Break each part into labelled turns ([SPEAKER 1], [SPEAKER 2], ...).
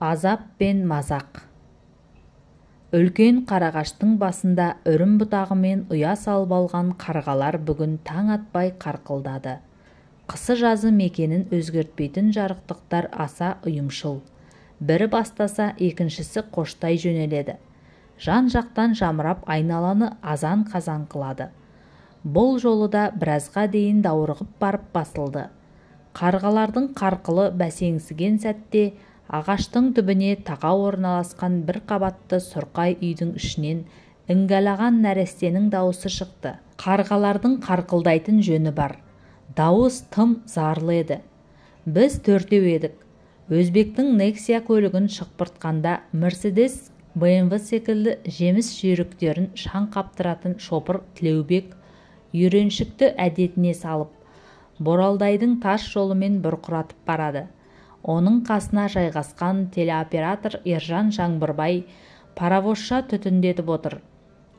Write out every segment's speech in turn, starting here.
[SPEAKER 1] Азап пен мазақ. Үлкен қарағаштың басында үрім бұтағымен ұя салып алған қарғалар бүгін таң атпай қарқылдады. Қысы-жазы мекенін өзгертпейтін жарықтықтар аса ұйымшыл. Бірі бастаса, екіншісі қоштай жөнеледі. Жан-жақтан жамырап айналаны азан-қазан қылады. Бұл жолы да біразға дейін даурығып барып басылды. Қарғалардың қарқылы бәсеңсіген сәтте ағаштың түбіне тақау орналасқан бір қабатты сұрқай үйдің ішінен іңгәлаған нәрестенің дауысы шықты. Қарғалардың қарқылдайтын жөні бар. Дауыс тым зарлы еді. Біз төртеу едік. Өзбектің Нексия көлігін шықпыртқанда Мерседес, БМВ секілді жеміс жүйріктерін шаң қаптыратын шопыр Тілеубек үйреншікті әдетіне салып, Боралдайдың тас жолымен бұрқыратып барады. Оның қасына жайғасқан телеоператор Ержан Жаңбырбай паровозша түтіндетіп отыр.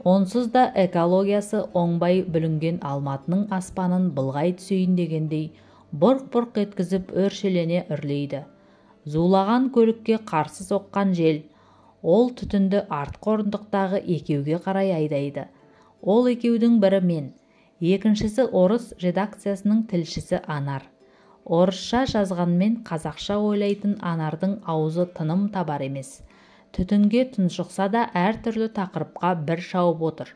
[SPEAKER 1] Онсыз да экологиясы оңбай бүлінген Алматының аспанын былғай түсейін дегендей бұрқ-бұрқ еткізіп өршелене үрлейді. Зулаған көлікке қарсы соққан жел, ол түтінді артқы орындықтағы екеуге қарай айдайды. Ол екеудің бірі мен, екіншісі орыс редакциясының тілшісі Анар. Орысша жазғанмен қазақша ойлайтын Анардың аузы тыным табар емес. Түтінге тұншықса да әртүрлі тақырыпқа бір шауып отыр.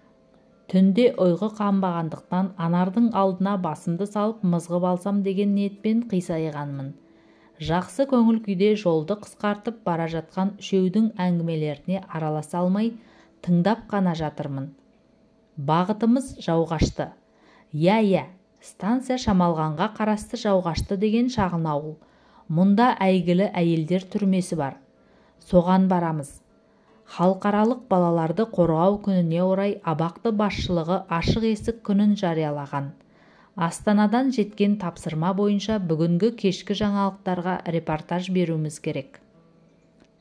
[SPEAKER 1] Түнде ұйқы қанбағандықтан Анардың алдына басымды салып мызғып алсам деген ниетпен қисайғанмын. Жақсы көңіл күйде жолды қысқартып бара жатқан үшеудің әңгімелеріне араласа алмай тыңдап қана жатырмын. Бағытымыз Жауғашты. Иә-иә, станция Шамалғанға қарасты Жауғашты деген шағын ауыл. Мұнда әйгілі әйелдер түрмесі бар. Соған барамыз. Халықаралық балаларды қорғау күніне орай абақты басшылығы ашық есік күнін жариялаған. Астанадан жеткен тапсырма бойынша бүгінгі кешкі жаңалықтарға репортаж беруіміз керек.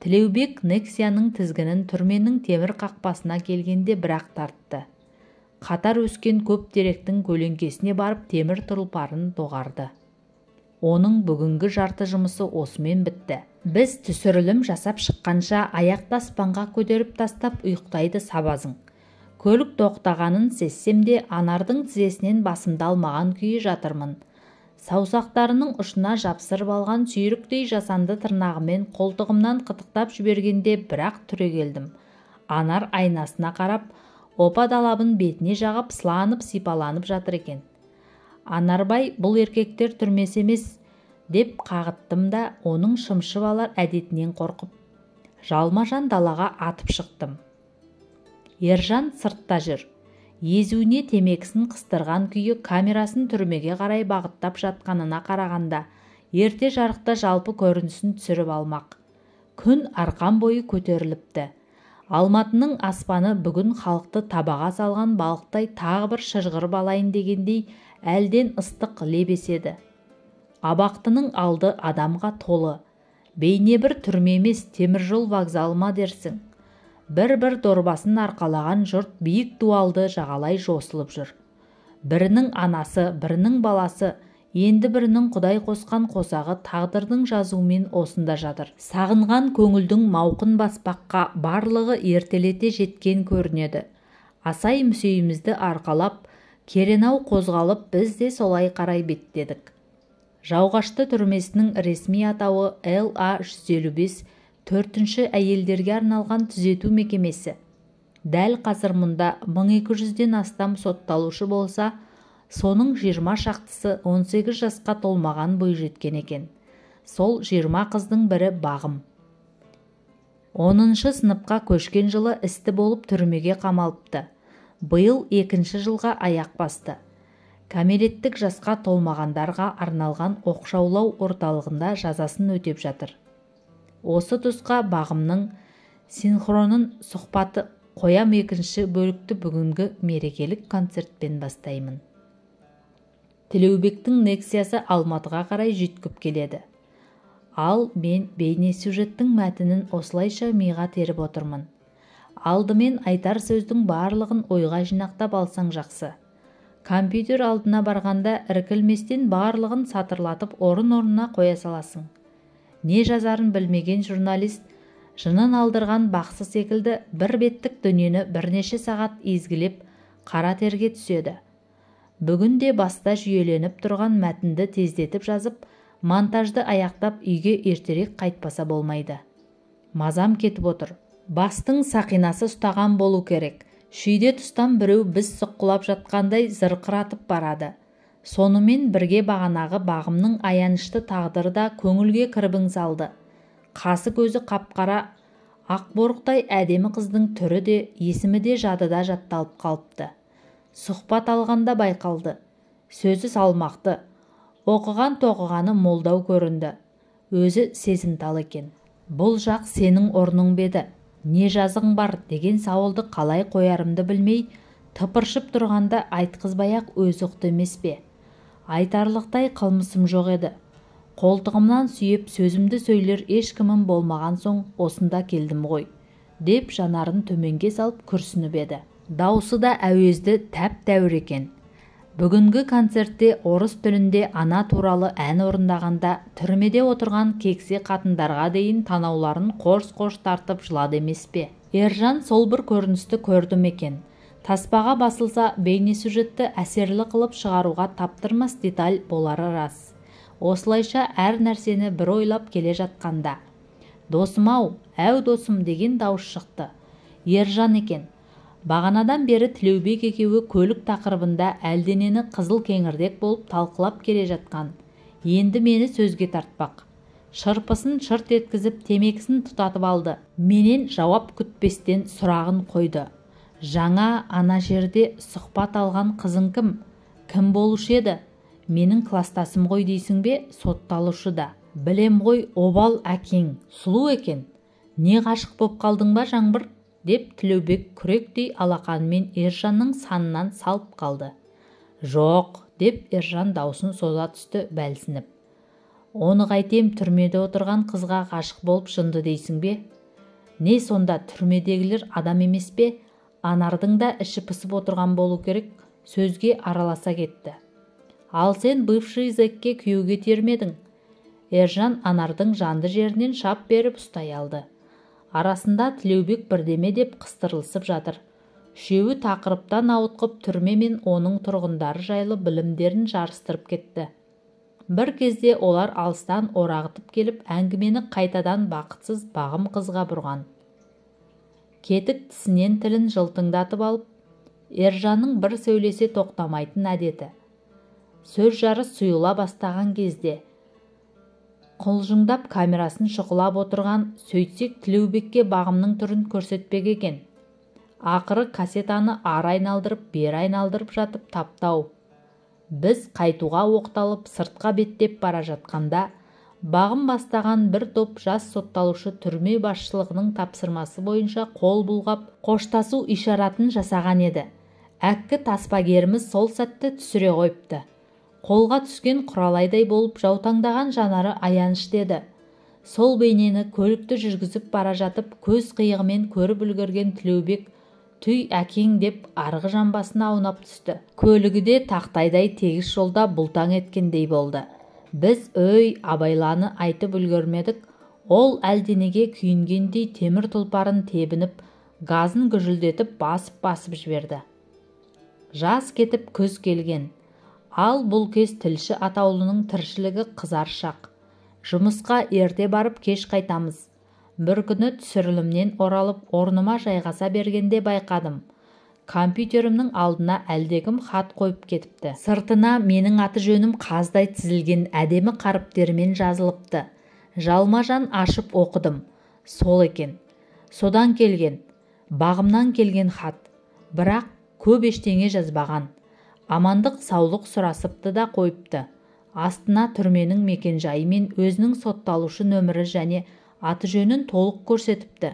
[SPEAKER 1] Тілеубек Нексияның тізгінін түрменің темір қақпасына келгенде бірақ тартты. Қатар өскен көп теректің көлеңкесіне барып темір тұлпарын доғарды. Оның бүгінгі жарты жұмысы осымен бітті. Біз түсірілім жасап шыққанша аяқты аспанға көтеріп тастап ұйықтайды сабазың. Көлік тоқтағанын сезсем де Анардың тізесінен басымды алмаған күйі жатырмын. Саусақтарының ұшына жапсырып алған сүйріктей жасанды тырнағымен қолтығымнан қытықтап жібергенде бірақ түрегелдім. Анар айнасына қарап, опа далабын бетіне жағып, сыланып сипаланып жатыр екен. Анарбай, бұл еркектер түрмесі емес, деп қағыттым да оның шымшып алар әдетінен қорқып, жалма-жан далаға атып шықтым. Ержан сыртта жүр. Езуіне темекісін қыстырған күйі камерасын түрмеге қарай бағыттап жатқанына қарағанда, ерте жарықта жалпы көрінісін түсіріп алмақ. Күн арқан бойы көтеріліпті. Алматының аспаны бүгін халықты табаға салған балықтай тағы бір шыжғырып алайын дегендей әлден ыстық леп еседі. Абақтының алды адамға толы. Бейне бір түрме емес, теміржол вокзалы ма дерсің. Бір-бір дорбасын арқалаған жұрт биік дуалды жағалай жосылып жүр. Бірінің анасы, бірінің баласы, енді бірінің құдай қосқан қосағы тағдырдың жазуымен осында жатыр. Сағынған көңілдің мауқын баспаққа барлығы ертелете жеткен көрінеді. Асай мүсейімізді арқалап, керенау қозғалып, біз де солай қарай беттедік. Жауғашты түрмесінің ресми атауы ЛА 155 төртінші әйелдерге арналған түзету мекемесі. Дәл қазір мұнда 1200-ден астам сотталушы болса, соның 20 шақтысы 18 жасқа толмаған бойжеткен екен. Сол 20 қыздың бірі Бағым. 10-шы сыныпқа көшкен жылы істі болып түрмеге қамалыпты. Биыл екінші жылға аяқ басты. Кәмелеттік жасқа толмағандарға арналған оқшаулау орталығында жазасын өтеп жатыр. Осы тұсқа Бағымның синхронын сұхбаты қоям. Екінші бөлікті бүгінгі мерекелік концертпен бастаймын. Тілеубектің Нексиясы Алматыға қарай жүйткіп келеді. Ал мен бейне сюжеттің мәтінін осылайша миға теріп отырмын. Алдымен айтар сөздің барлығын ойға жинақтап алсаң жақсы. Компьютер алдына барғанда іркілместен барлығын сатырлатып орын-орнына қоя саласың. Не жазарын білмеген журналист Жынын алдырған бақсы секілді бір беттік дүниені бірнеше сағат езгілеп қара терге түседі. Бүгін де баста жүйеленіп тұрған мәтінді тездетіп жазып, монтажды аяқтап үйге ертерек қайтпаса болмайды. Мазам кетіп отыр. Бастың сақинасы ұстаған болу керек. Шүйде тұстан біреу біз сұққылап жатқандай зырқыратып барады. Сонымен бірге бағанағы бағымның аянышты тағдыры да көңілге кірбің салды. Қасы көзі қап-қара, ақборықтай әдемі қыздың түрі де, есімі де жадыда жатталып қалыпты. Сұхбат алғанда байқалды. Сөзі салмақты, оқыған тоқығаны молдау көрінді. Өзі сезімтал екен. Бұл жақ сенің орның беді, не жазығың бар деген сауалды қалай қоярымды білмей, тыпыршып тұрғанда айтқызбай-ақ өзі ұқты емес пе? Айтарлықтай қылмысым жоқ еді. Қолтығымнан сүйеп сөзімді сөйлер ешкімім болмаған соң осында келдім ғой, деп жанарын төменге салып күрсініп еді. Даусы да әуезді тәп-тәуір екен. Бүгінгі концертте орыс тілінде ана туралы ән орындағанда түрмеде отырған кексе қатындарға дейін танауларын қорс-қорс тартып жылады емес пе? Ержан сол бір көріністі көрдім екен. Таспаға басылса бейнесюжетті әсерлі қылып шығаруға таптырмас деталь болары рас. Осылайша әр нәрсені бір ойлап келе жатқанда, «Досым-ау, әу досым» деген дауыс шықты. Ержан екен. Бағанадан бері Тілеубек екеуі көлік тақырыбында әлденені қызыл кеңірдек болып талқылап келе жатқан. Енді мені сөзге тартпақ. Шырпысын шырт еткізіп темекісін тұтатып алды. Менен жауап күтпестен сұрағын қойды. Жаңа ана жерде сұхбат алған қызың кім? Кім болушы еді? Менің кластасым ғой дейсің бе, сотталушы да. Білем ғой, обал әкең, сұлу екен. Не ғашық боп қалдың ба, жаңбыр? Деп Тілеубек күректей алақанымен Ержанның санынан салып қалды. Жоқ, деп Ержан даусын соза түсті бәлсініп. Оны қайтем, түрмеде отырған қызға ғашық болып жынды дейсің бе? Не сонда түрмедегілер адам емес пе? Анардың да іші пысып отырған болу керек, сөзге араласа кетті. Ал сен бывший зэкке күйеуге термедің. Ержан Анардың жанды жерінен шап беріп ұстай алды. Арасында Тілеубек бірдеме деп қыстырылысып жатыр. Үшеуі тақырыптан ауытқып түрме мен оның тұрғындары жайлы білімдерін жарыстырып кетті. Бір кезде олар алыстан орағытып келіп әңгімені қайтадан бақытсыз бағым қызға бұрған. Кетік тісінен тілін жылтыңдатып алып, Ержанның бір сөйлесе тоқтамайтын әдеті. Сөз жарыс сұйыла бастаған кезде құлжыңдап камерасын шұқылап отырған, сөйтсек Тілеубекке бағымның түрін көрсетпек екен. Ақыры кассетаны ары айналдырып, бері айналдырып жатып таптау. Біз қайтуға оқталып сыртқа беттеп бара жатқанда, бағым бастаған бір топ жас сотталушы түрме басшылығының тапсырмасы бойынша қол бұлғап, қоштасу ишаратын жасаған еді. Әккі таспагеріміз сол сәтті түсіре қойыпты. Қолға түскен құралайдай болып жаутаңдаған жанары аянышты еді. Сол бейнені көлікті жүргізіп бара жатып, көз қиығымен көріп үлгерген Тілеубек «Түй әкең» деп арғы жамбасына аунап түсті. Көлігі де тақтайдай тегіс жолда бұлтаң еткендей болды. Біз өй абайланы айтып үлгермедік, ол әлденеге күйінгендей темір тұлпарын тебініп, газын гүжілдетіп басып-басып жіберді. Жаз кетіп күз келген. Ал бұл кез тілші атаулының тіршілігі қызар шақ. Жұмысқа ерте барып кеш қайтамыз. Бір күні түсірілімнен оралып орныма жайғаса бергенде байқадым. Компьютерімнің алдына әлдекім хат қойып кетіпті. Сыртына менің аты жөнім қаздай тізілген әдемі қаріптермен жазылыпты. Жалма-жан ашып оқыдым. Сол екен. Содан келген, бағымнан келген хат. Бірақ көп ештеңе жазбаған. Амандық саулық сұрасыпты да қойыпты. Астына түрменің мекенжайы мен өзінің сотталушы нөмірі және аты жөнін толық көрсетіпті.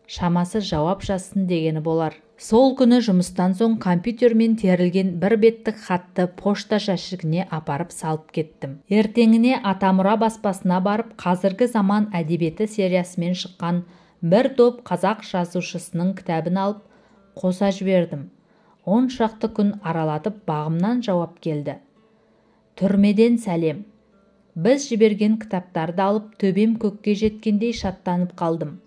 [SPEAKER 1] Шамасы жауап жазсын дегені болар. Сол күні жұмыстан соң компьютермен терілген бір беттік хатты пошта жәшігіне апарып салып кеттім. Ертеңіне Атамұра баспасына барып, қазіргі заман әдебиеті сериясымен шыққан бір топ қазақ жазушысының кітабын алып қоса жібердім. 10 шақты күн аралатып бағымнан жауап келді. Түрмеден сәлем. Біз жіберген кітаптарды алып төбем көкке жеткендей шаттанып қалдым.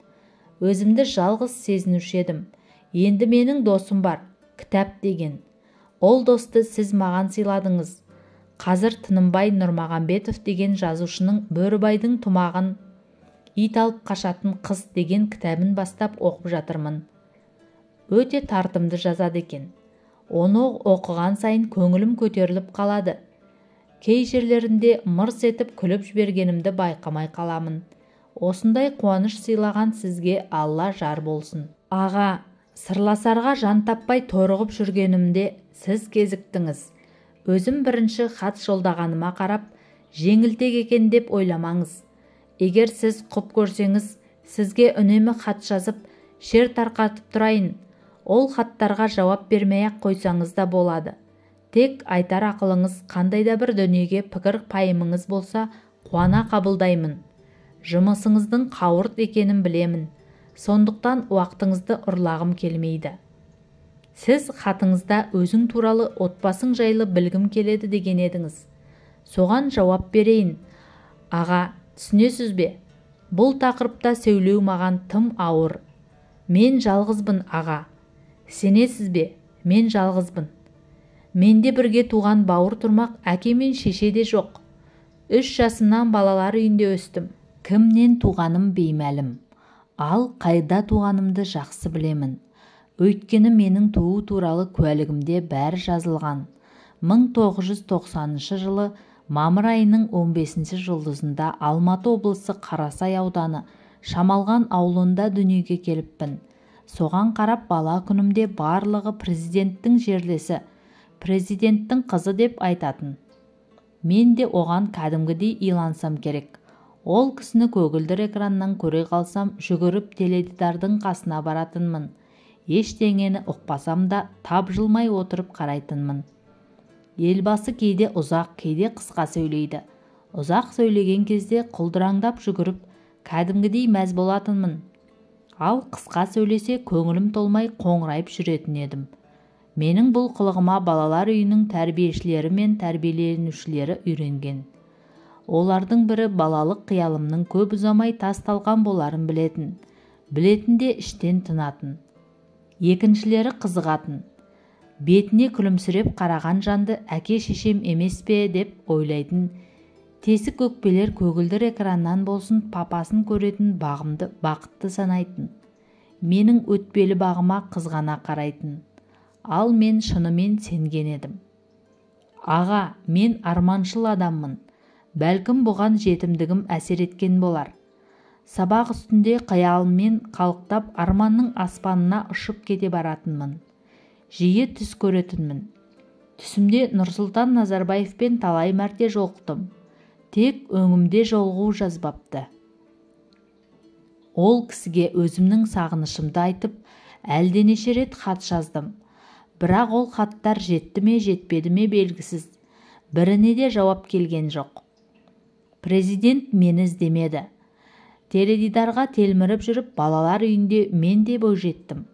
[SPEAKER 1] Өзімді жалғыз сезінуші едім. Енді менің досым бар, кітап деген. Ол досты сіз маған сыйладыңыз. Қазір Тынымбай Нұрмағамбетов деген жазушының Бөрібайдың тұмағын ит алып қашатын қыз деген кітабын бастап оқып жатырмын. Өте тартымды жазады екен. Оны оқыған сайын көңілім көтеріліп қалады. Кей жерлерінде мырс етіп күліп жібергенімді байқамай қаламын. Осындай қуаныш сыйлаған сізге Алла жар болсын. Аға, сырласарға жан таппай торығып жүргенімде сіз кезіктіңіз. Өзім бірінші хат жолдағаныма қарап, жеңілтек екен деп ойламаңыз. Егер сіз құп көрсеңіз, сізге үнемі хат жазып, шер тарқатып тұрайын. Ол хаттарға жауап бермей-ақ қойсаңыз да болады. Тек айтар ақылыңыз, қандай да бір дүниеге пікір пайымыңыз болса, қуана қабылдаймын. Жұмысыңыздың қауырт екенін білемін. Сондықтан уақытыңызды ұрлағым келмейді. Сіз хатыңызда өзің туралы, отбасың жайлы білгім келеді деген едіңіз. Соған жауап берейін. Аға, түсінесіз бе? Бұл тақырыпта сөйлеу маған тым ауыр. Мен жалғызбын, аға. Сенесіз бе? Мен жалғызбын. Менде бірге туған бауыр тұрмақ әке мен шеше де жоқ. 3 жасымнан балалар үйінде өстім. Кімнен туғаным беймәлім. Ал қайда туғанымды жақсы білемін. Өйткені менің туу туралы куәлігімде бәрі жазылған. 1990 жылы мамыр айының 15 жұлдызында Алматы облысы Қарасай ауданы Шамалған ауылында дүниеге келіппін. Соған қарап бала күнімде барлығы президенттің жерлесі, президенттің қызы деп айтатын. Мен де оған кәдімгідей илансам керек. Ол кісіні көгілдір экраннан көре қалсам, жүгіріп теледидардың қасына баратынмын. Ештеңені ұқпасам да тапжылмай отырып қарайтынмын. Елбасы кейде ұзақ, кейде қысқа сөйлейді. Ұзақ сөйлеген кезде құлдыраңдап жүгіріп, кәдімгідей мәз болатынмын. Ал қысқа сөйлесе көңілім толмай қоңырайып жүретін едім. Менің бұл қылығыма балалар үйінің тәрбиешілері мен тәрбиеленушілері үйренген. Олардың бірі балалық қиялымның көп ұзамай тас талқан боларын білетін. Білетін де іштен тынатын. Екіншілері қызығатын. Бетіне күлімсіреп қараған жанды әке шешем емес пе деп ойлайтын. Тесік өкпелер көгілдір экраннан болсын папасын көретін бағымды бақытты санайтын. Менің өтпелі бағыма қызғана қарайтын. Ал мен шынымен сенген едім. Аға, мен арманшыл адаммын. Бәлкім бұған жетімдігім әсер еткен болар. Сабақ үстінде қиялыммен қалықтап арманның аспанына ұшып кете баратынмын. Жиі түс көретінмін. Түсімде Нұрсұлтан Назарбаевпен талай мәрте жолықтым. Тек өңімде жолығу жазбапты. Ол кісіге өзімнің сағынышымды айтып, әлденеше рет хат жаздым. Бірақ ол хаттар жетті ме, жетпеді ме белгісіз. Біріне де жауап келген жоқ. Президент мені іздемеді. Теледидарға телміріп жүріп, балалар үйінде мен де бойжеттім.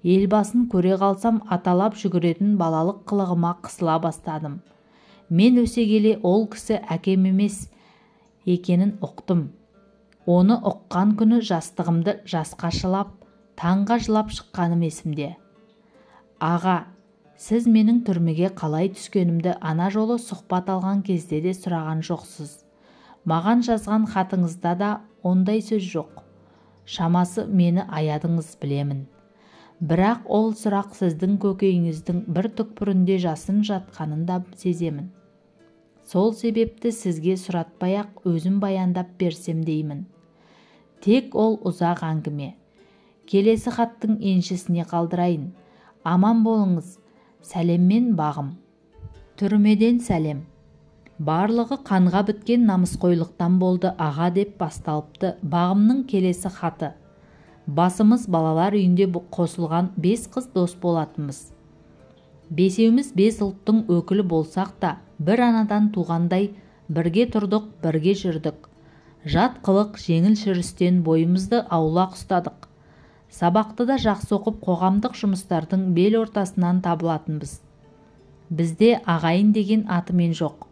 [SPEAKER 1] Елбасын көре қалсам аталап жүгіретін балалық қылығыма қысыла бастадым. Мен өсе келе ол кісі әкем емес екенін ұқтым. Оны ұққан күні жастығымды жасқа шылап, таңға жылап шыққаным есімде. Аға, сіз менің түрмеге қалай түскенімді ана жолы сұхбат алған кезде де сұраған жоқсыз. Маған жазған хатыңызда да ондай сөз жоқ. Шамасы мені аядыңыз білемін. Бірақ ол сұрақ сіздің көкейіңіздің бір түкпірінде жасын жатқанын да сеземін. Сол себепті сізге сұратпай-ақ өзім баяндап берсем деймін. Тек ол ұзақ әңгіме. Келесі хаттың еншісіне қалдырайын. Аман болыңыз. Сәлеммен бағым. Түрмеден сәлем. Барлығы қанға біткен намысқойлықтан болды аға деп басталыпты бағымның келесі хаты. Басымыз балалар үйінде қосылған 5 қыз дос болатынбыз. Бесеуміз 5 ұлттың өкілі болсақ та, бір анадан туғандай бірге тұрдық, бірге жүрдік. Жат қылық, жеңіл жүрістен бойымызды аулақ ұстадық. Сабақты да жақсы оқып, қоғамдық жұмыстардың бел ортасынан табылатынбыз. Бізде ағайын деген атымен жоқ.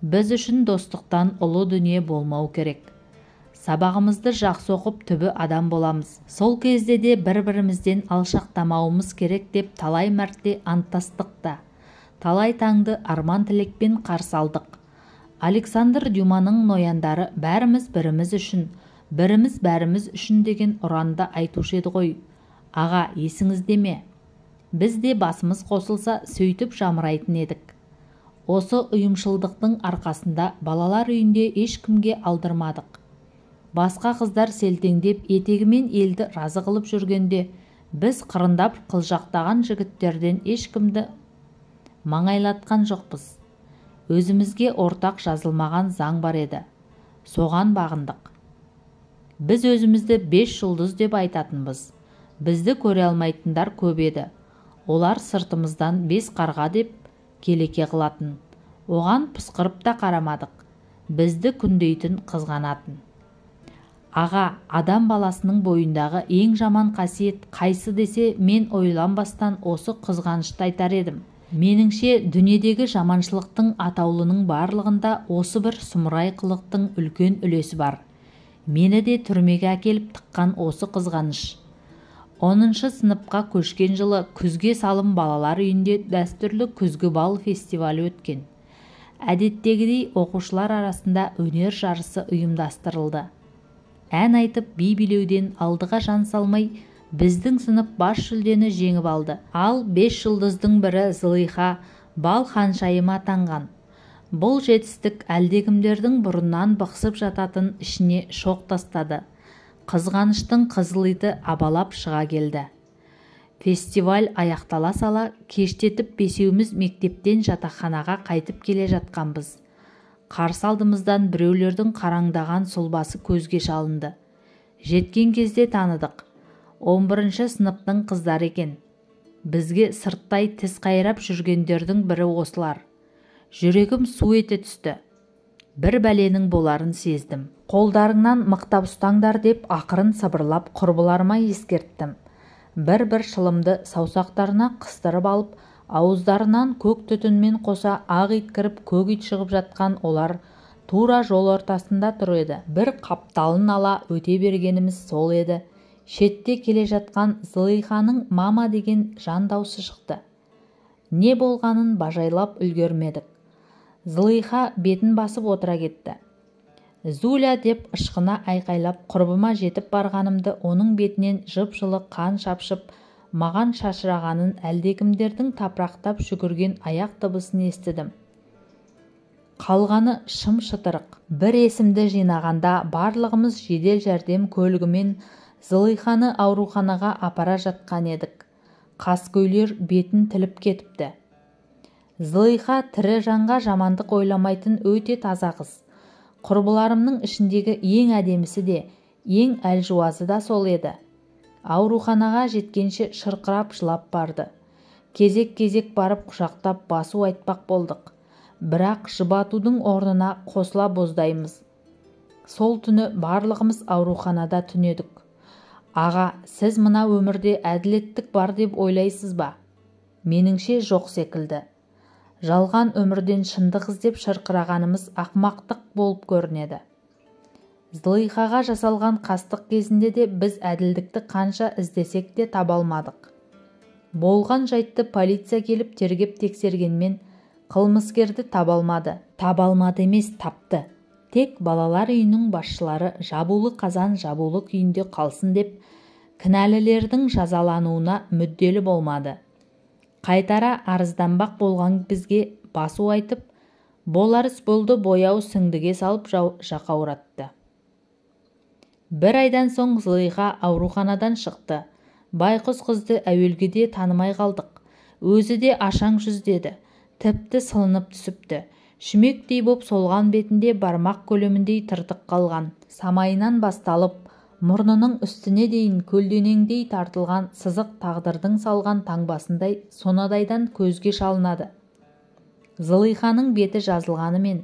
[SPEAKER 1] Біз үшін достықтан ұлы дүние болмау керек. Сабағымызды жақсы оқып, түбі адам боламыз. Сол кезде де бір-бірімізден алшақтамауымыз керек деп талай мәрте анттастық та, талай таңды арман-тілекпен қарсы алдық. Александр Дюманың нояндары бәріміз біріміз үшін, біріміз бәріміз үшін деген ұранды айтушы еді ғой. Аға, есіңізде ме? Біз де басымыз қосылса, сөйтіп жамырайтын едік. Осы ұйымшылдықтың арқасында балалар үйінде ешкімге алдырмадық. Басқа қыздар селтеңдеп етегімен елді разы қылып жүргенде, біз қырындап қылжақтаған жігіттерден ешкімді маңайлатқан жоқпыз. Өзімізге ортақ жазылмаған заң бар еді. Соған бағындық. Біз өзімізді 5 жұлдыз деп айтатынбыз. Бізді көре алмайтындар көп еді. Олар сыртымыздан 5 қарға деп келеке қылатын. Оған пысқырып та қарамадық. Бізді күндейтін, қызғанатын. Аға, адам баласының бойындағы ең жаман қасиет қайсы десе, мен ойланбастан осы қызғанышты айтар едім. Меніңше, дүниедегі жаманшылықтың атаулының барлығында осы бір сұмырай қылықтың үлкен үлесі бар. Мені де түрмеге әкеліп тыққан осы қызғаныш. 10-шы сыныпқа көшкен жылы күзге салым балалар үйінде дәстүрлі күзгі бал фестивалі өткен. Әдеттегідей оқушылар арасында өнер жарысы ұйымдастырылды. Ән айтып, би билеуден алдыға жан салмай, біздің сынып бас жүлдені жеңіп алды. Ал 5 жұлдыздың бірі Зылиха бал ханшайымы атанған. Бұл жетістік әлдекімдердің бұрыннан бықсып жататын ішіне шоқ тастады. Қызғаныштың қызыл иті абалап шыға келді. Фестиваль аяқтала сала кештетіп бесеуміз мектептен жатақханаға қайтып келе жатқанбыз. Қарсы алдымыздан біреулердің қараңдаған сұлбасы көзге шалынды. Жеткен кезде таныдық. 11-ші сыныптың қыздары екен. Бізге сырттай тіс қайрап жүргендердің бірі осылар. Жүрегім су ете түсті. Бір бәленің боларын сездім. Қолдарыңнан мықтап ұстаңдар деп ақырын сыбырлап құрбыларыма ескерттім. Бір-бір шылымды саусақтарына қыстырып алып, ауыздарынан көк түтінмен қоса ақ ит кіріп көк ит шығып жатқан олар тура жол ортасында тұр еді. Бір қапталын ала өте бергеніміз сол еді. Шетте келе жатқан Зылиханың мама деген жан даусы шықты. Не болғанын бажайлап үлгермедік. Зылиха бетін басып отыра кетті. Зуля деп ышқына айқайлап құрбыма жетіп барғанымды оның бетінен жып-жылы қан шапшып, маған шашырағанын әлдекімдердің тапырақтап жүгірген аяқ дыбысын естідім. Қалғаны шым-шытырық. Бір есімді жинағанда барлығымыз жедел жәрдем көлігімен Зылиханы ауруханаға апара жатқан едік. Қаскөйлер бетін тіліп кетіпті. Зылиха тірі жанға жамандық ойламайтын өте таза қыз. Құрбыларымның ішіндегі ең әдемісі де, ең әлжуазы да сол еді. Ауруханаға жеткенше шырқырап жылап барды. Кезек-кезек барып құшақтап басу айтпақ болдық. Бірақ жұбатудың орнына қосыла боздаймыз. Сол түні барлығымыз ауруханада түнедік. Аға, сіз мына өмірде әділеттік бар деп ойлайсыз ба? Меніңше жоқ секілді. Жалған өмірден шындық іздеп шырқырағанымыз ақымақтық болып көрінеді. Зылихаға жасалған қастық кезінде де біз әділдікті қанша іздесек те таба алмадық. Болған жайтты полиция келіп тергеп тексергенмен қылмыскерді таба алмады. Таба алмады емес, тапты. Тек балалар үйінің басшылары жабулы қазан жабулы күйінде қалсын деп кінәлілердің жазалануына мүдделі болмады. Қайтара арызданбақ болған бізге басу айтып, болар іс болды бояу сіңдіге салып жақауратты. Бір айдан соң Зылиха ауруханадан шықты. Байқұс қызды әуелгіде танымай қалдық. Өзі де ашаң жүздеді. Тіпті сылынып түсіпті. Шүмектей боп солған бетінде бармақ көлеміндей тыртық қалған. Самайынан басталып, мұрнының үстіне дейін көлденеңдей тартылған сызық тағдырдың салған таңбасындай сонадайдан көзге шалынады. Зылиханың беті жазылғанымен,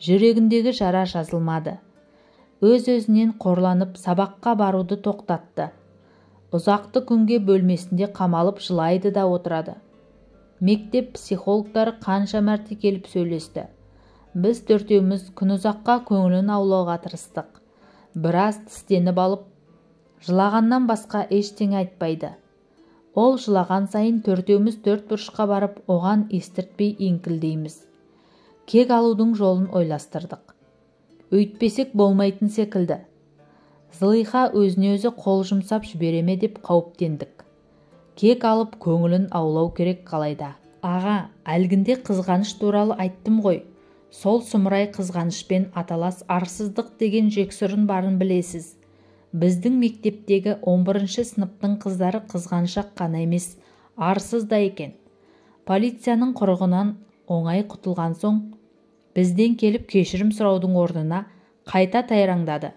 [SPEAKER 1] жүрегіндегі жара жазылмады. Өз-өзінен қорланып сабаққа баруды тоқтатты. Ұзақты күнге бөлмесінде қамалып жылайды да отырады. Мектеп психологтары қанша мәрте келіп сөйлесті. Біз төртеуміз күн ұзаққа көңілін аулауға тырыстық. Біраз тістеніп алып, жылағаннан басқа ештеңе айтпайды. Ол жылаған сайын төртеуміз төрт бұрышқа барып, оған естіртпей еңкілдейміз. Кек алудың жолын ойластырдық. Өйтпесек болмайтын секілді. Зылиха өзіне өзі қол жұмсап жібереме деп қауіптендік. Кек алып көңілін аулау керек қалайда. Аға, әлгінде қызғаныш туралы айттым ғой. Сол сұмырай қызғанышпен аталас арсыздық деген жексұрын барын білесіз. Біздің мектептегі 11-ші сыныптың қыздары қызғаншақ қана емес, арсыз да екен. Полицияның құрығынан оңай құтылған соң, бізден келіп кешірім сұраудың орнына қайта тайраңдады.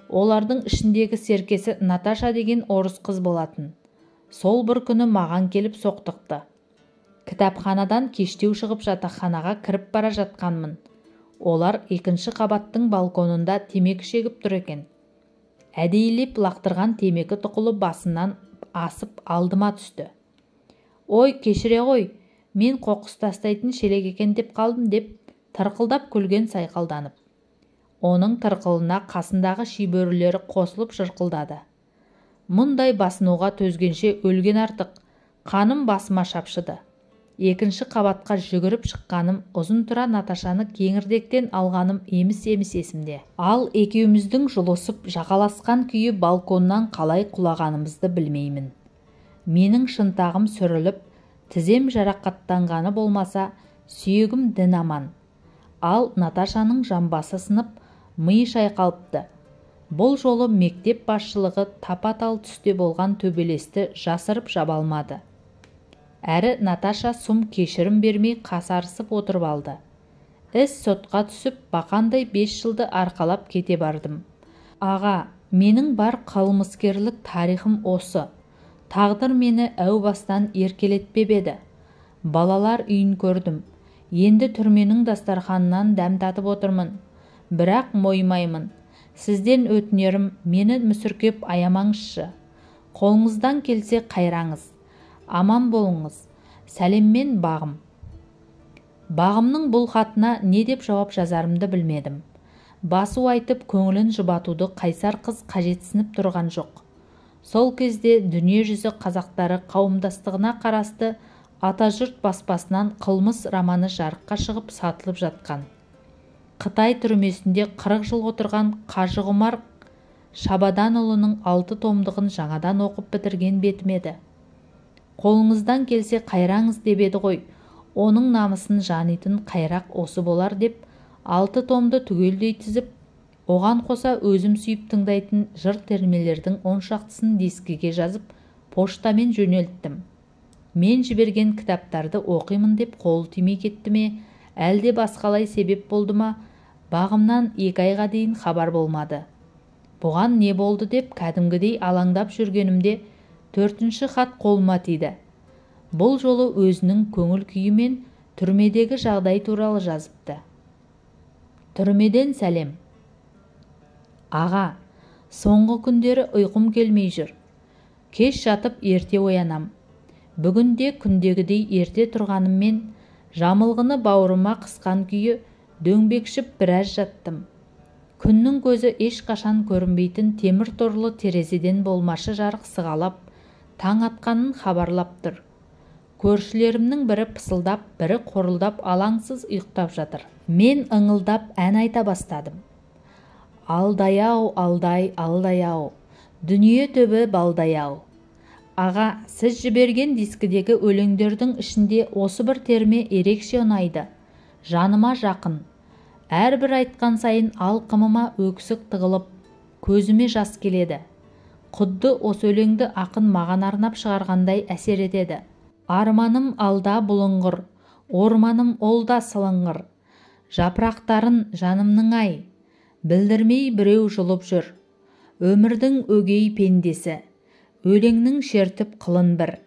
[SPEAKER 1] Олардың ішіндегі серкесі Наташа деген орыс қыз болатын. Сол бір күні маған келіп соқтықты. Кітапханадан кештеу шығып жатақханаға кіріп бара жатқанмын. Олар екінші қабаттың балконында темекі шегіп тұр екен. Әдейілеп лақтырған темекі тұқылы басынан асып алдыма түсті. Ой, кешіре ғой, мен қоқыс тастайтын шелек екен деп қалдым деп тырқылдап күлген сайқалданып. Оның тырқылына қасындағы шибөрілері қосылып жырқылдады. Мұндай басынуға төзгенше өлген артық, қаным басыма шапшыды. Екінші қабатқа жүгіріп шыққаным, ұзын тұра Наташаны кеңірдектен алғаным еміс-еміс есімде. Ал екеуміздің жұлысып жағаласқан күйі балконнан қалай құлағанымызды білмеймін. Менің шынтағым сүріліп, тізем жарақаттанғаны болмаса, сүйегім дін аман. Ал Наташаның жамбасы сынып, миы шайқалыпты. Бұл жолы мектеп басшылығы тапа-тал түсте болған төбелесті жасырып жаба алмады. Әрі Наташа сұм кешірім бермей қасарысып отырып алды. Іс сотқа түсіп, бақандай 5 жылды арқалап кете бардым. Аға, менің бар қылмыскерлік тарихым осы. Тағдыр мені әу бастан еркелетпеп еді. Балалар үйін көрдім. Енді түрменің дастарханынан дәм татып отырмын. Бірақ мойымаймын. Сізден өтінерім, мені мүсіркеп аямаңызшы. Қолыңыздан келсе қайраңыз. Аман болыңыз. Сәлеммен Бағым. Бағымның бұл хатына не деп жауап жазарымды білмедім. Басу айтып көңілін жұбатуды қайсар қыз қажетсініп тұрған жоқ. Сол кезде дүниежүзі қазақтары қауымдастығына қарасты Атажұрт баспасынан қылмыс романы жарыққа шығып сатылып жатқан. Қытай түрмесінде 40 жыл отырған Қажығұмар Шабаданұлының 6 томдығын жаңадан оқып бітірген бетім еді. Қолыңыздан келсе қайраңыз деп еді ғой, оның намысын жанитын қайрақ осы болар деп 6 томды түгелдей тізіп, оған қоса өзім сүйіп тыңдайтын жыр термелердің 10 шақтысын дискіге жазып, поштамен жөнелттім. Мен жіберген кітаптарды оқимын деп қол тимей кетті ме, әлде басқалай себеп болды ма, Бағымнан 2 айға дейін хабар болмады. Бұған не болды деп кәдімгідей алаңдап жүргенімде 4-ші хат қолыма тиді. Бұл жолы өзінің көңіл күйі мен түрмедегі жағдай туралы жазыпты. Түрмеден сәлем. Аға, соңғы күндері ұйқым келмей жүр. Кеш жатып ерте оянам. Бүгін де күндегідей ерте тұрғаныммен жамылғыны бауырыма қысқан күйі дөңбекшіп біраз жаттым. Күннің көзі ешқашан көрінбейтін темір торлы терезеден болмашы жарық сығалап, таң атқанын хабарлап тұр. Көршілерімнің бірі пысылдап, бірі қорылдап алаңсыз ұйықтап жатыр. Мен ыңылдап ән айта бастадым. Алдай-ау, алдай, алдай-ау, дүние түбі балдай-ау. Аға, сіз жіберген дискідегі өлеңдердің ішінде осы бір терме ерекше ұнайды. Жаныма жақын. Әрбір айтқан сайын алқымыма өксік тығылып, көзіме жас келеді. Құдды осы өлеңді ақын маған арнап шығарғандай әсер етеді. Арманым алда бұлыңғыр, орманым ол да сылыңғыр. Жапырақтарын жанымның ай, білдірмей біреу жұлып жүр. Өмірдің өгей пендесі, өлеңнің шертіп қылын бір,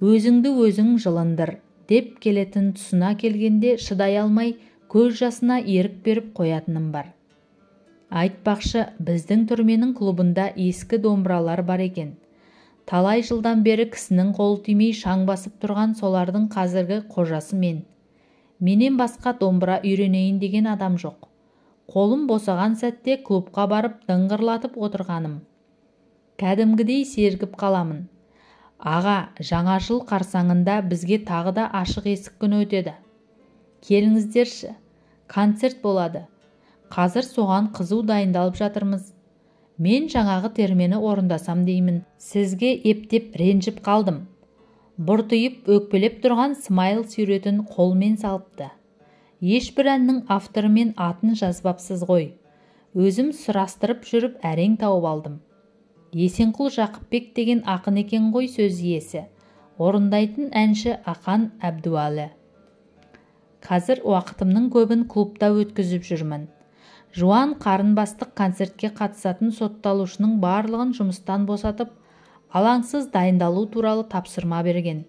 [SPEAKER 1] өзіңді өзің жылындыр, деп келетін тұсына келгенде шыдай алмай, көз жасына ерік беріп қоятыным бар. Айтпақшы, біздің түрменің клубында ескі домбыралар бар екен. Талай жылдан бері кісінің қолы тимей шаң басып тұрған солардың қазіргі қожасы мен. Менен басқа домбыра үйренейін деген адам жоқ. Қолым босаған сәтте клубқа барып дыңғырлатып отырғаным. Кәдімгідей сергіп қаламын. Аға, жаңа жыл қарсаңында бізге тағы да ашық есік күні өтеді. Келіңіздерші, концерт болады. Қазір соған қызу дайындалып жатырмыз. Мен жаңағы термені орындасам деймін. Сізге ептеп ренжіп қалдым. Бұртиып өкпелеп тұрған смайл суретін қолмен салыпты. Ешбір әннің авторы мен атын жазбапсыз ғой. Өзім сұрастырып жүріп әрең тауып алдым. Есенқұл Жақыпбек деген ақын екен ғой сөз иесі. Орындайтын әнші Ақан Әбдуәлі. Қазір уақытымның көбін клубта өткізіп жүрмін. Жуан қарын бастық концертке қатысатын сотталушының барлығын жұмыстан босатып, алаңсыз дайындалу туралы тапсырма берген.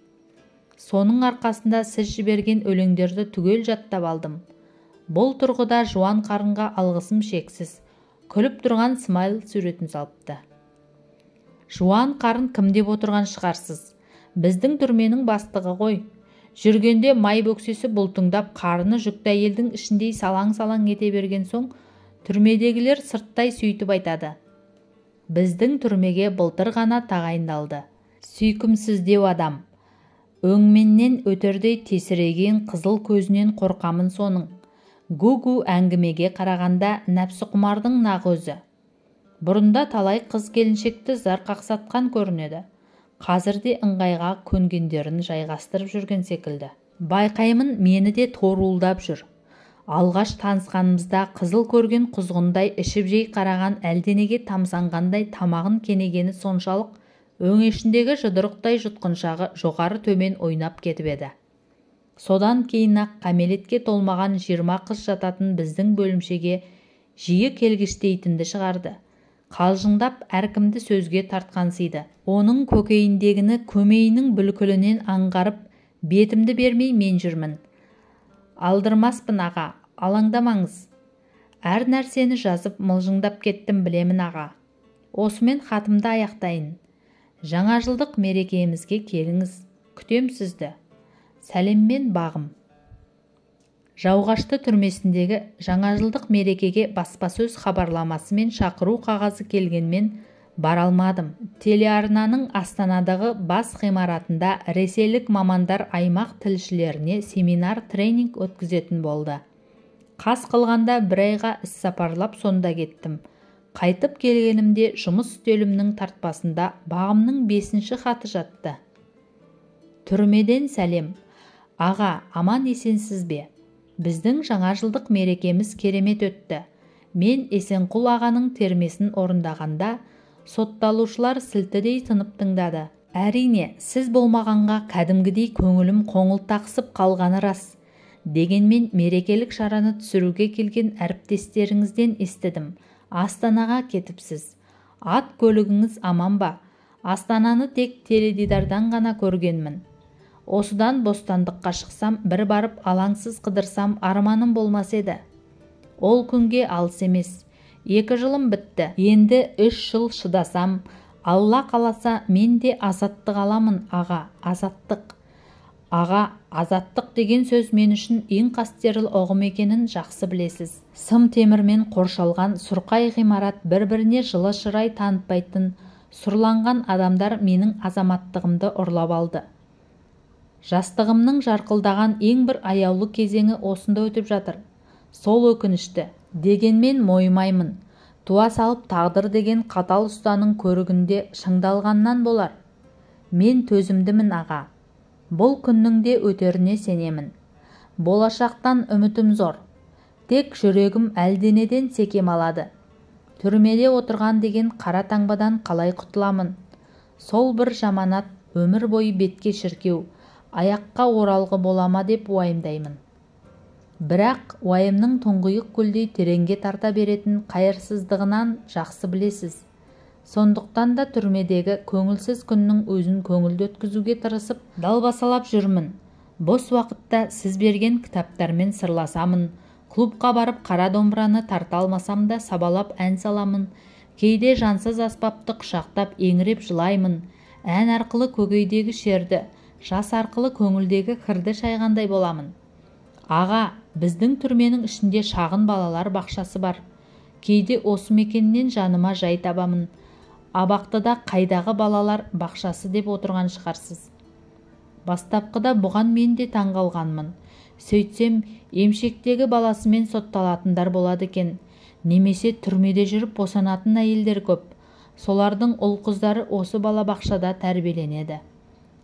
[SPEAKER 1] Соның арқасында сіз жіберген өлеңдерді түгел жаттап алдым. Бұл тұрғыда жуан қарынға алғысым шексіз. Күліп тұрған смайл суретін салыпты. Жуан қарын кім деп отырған шығарсыз? Біздің түрменің бастығы ғой. Жүргенде май бөксесі бұлтыңдап қарыны жүкті әйелдің ішіндей салаң-салаң ете берген соң, түрмедегілер сырттай сөйтіп айтады. Біздің түрмеге былтыр ғана тағайындалды. Сүйкімсіздеу адам. Өңменнен өтердей тесірейген қызыл көзінен қорқамын соның. Гу-гу әңгімеге қарағанда нәпсіқұмардың нақ өзі. Бұрында талай қыз келіншекті зар қақсатқан көрінеді. Қазірде ыңғайға көнгендерін жайғастырып жүрген секілді. Байқаймын, мені де торуылдап жүр. Алғаш танысқанымызда қызыл көрген құзғындай ішіп жей қараған әлденеге тамсанғандай тамағын кенегені соншалық өңешіндегі жұдырықтай жұтқыншағы жоғары төмен ойнап кетіп еді. Содан кейін-ақ кәмелетке толмаған 20 қыз жататын біздің бөлімшеге жиі келгіштейтінді шығарды. Қалжыңдап әркімді сөзге тартқансиды. Оның көкейіндегіні көмейінің бүлкілінен аңғарып, бетімді бермей мен жүрмін. Алдырмаспын аға, алаңдамаңыз. Әр нәрсені жазып мылжыңдап кеттім білемін аға. Осымен хатымды аяқтайын. Жаңа жылдық мерекемізге келіңіз, күтем сізді. Сәлеммен бағым. Жауғашты түрмесіндегі жаңа жылдық мерекеге баспасөз хабарламасы мен шақыру қағазы келгенмен бара алмадым. Телеарнаның Астанадағы бас ғимаратында ресейлік мамандар аймақ тілшілеріне семинар-тренинг өткізетін болды. Қас қылғанда бір айға іссапарлап сонда кеттім. Қайтып келгенімде жұмыс үстелімнің тартпасында бағымның 5-ші хаты жатты. Түрмеден сәлем. Аға, аман есенсіз бе? Біздің жаңа жылдық мерекеміз керемет өтті. Мен Есенқұл ағаның термесін орындағанда сотталушылар сілтідей тынып тыңдады. Әрине, сіз болмағанға кәдімгідей көңілім қоңылтақсып қалғаны рас. Дегенмен мерекелік шараны түсіруге келген әріптестеріңізден естідім. Астанаға кетіпсіз. Ат көлігіңіз аман ба? Астананы тек теледидардан ғана көргенмін. Осыдан бостандыққа шықсам, бір барып алаңсыз қыдырсам арманым болмас еді. Ол күнге алыс емес. 2 жылым бітті. Енді 3 жыл шыдасам, Алла қаласа мен де азаттық аламын, аға, азаттық. Аға, азаттық деген сөз мен үшін ең қастерлі ұғым екенін жақсы білесіз. Сым темірмен қоршалған сұрқай ғимарат бір-біріне жылы шырай танытпайтын сұрланған адамдар менің азаматтығымды ұрлап алды. Жастығымның жарқылдаған ең бір аяулы кезеңі осында өтіп жатыр. Сол өкінішті. Дегенмен мойымаймын. Туа салып тағдыр деген қатал ұстаның көрігінде шыңдалғаннан болар. Мен төзімдімін, аға. Бұл күннің де өтеріне сенемін. Болашақтан үмітім зор. Тек жүрегім әлденеден секем алады. Түрмеде отырған деген қара таңбадан қалай құтыламын? Сол бір жаманат өмір бойы бетке шіркеу, аяққа оралғы болама деп уайымдаймын. Бірақ уайымның тұңғиық көлдей тереңге тарта беретін қайырсыздығынан жақсы білесіз. Сондықтан да түрмедегі көңілсіз күннің өзін көңілді өткізуге тырысып, далбасалап жүрмін. Бос уақытта сіз берген кітаптармен сырласамын, клубқа барып қара домбыраны тарта алмасам да сабалап ән саламын, кейде жансыз аспапты құшақтап еңіреп жылаймын, ән арқылы көкейдегі шерді, жас арқылы көңілдегі кірді шайғандай боламын. Аға, біздің түрменің ішінде шағын балалар бақшасы бар. Кейде осы мекеннен жаныма жай табамын. Абақтыда қайдағы балалар бақшасы деп отырған шығарсыз. Бастапқыда бұған мен де таңғалғанмын. Сөйтсем, емшектегі баласымен сотталатындар болады екен. Немесе түрмеде жүріп босанатын әйелдер көп. Солардың ұл-қыздары осы балабақшада тәрбиеленеді.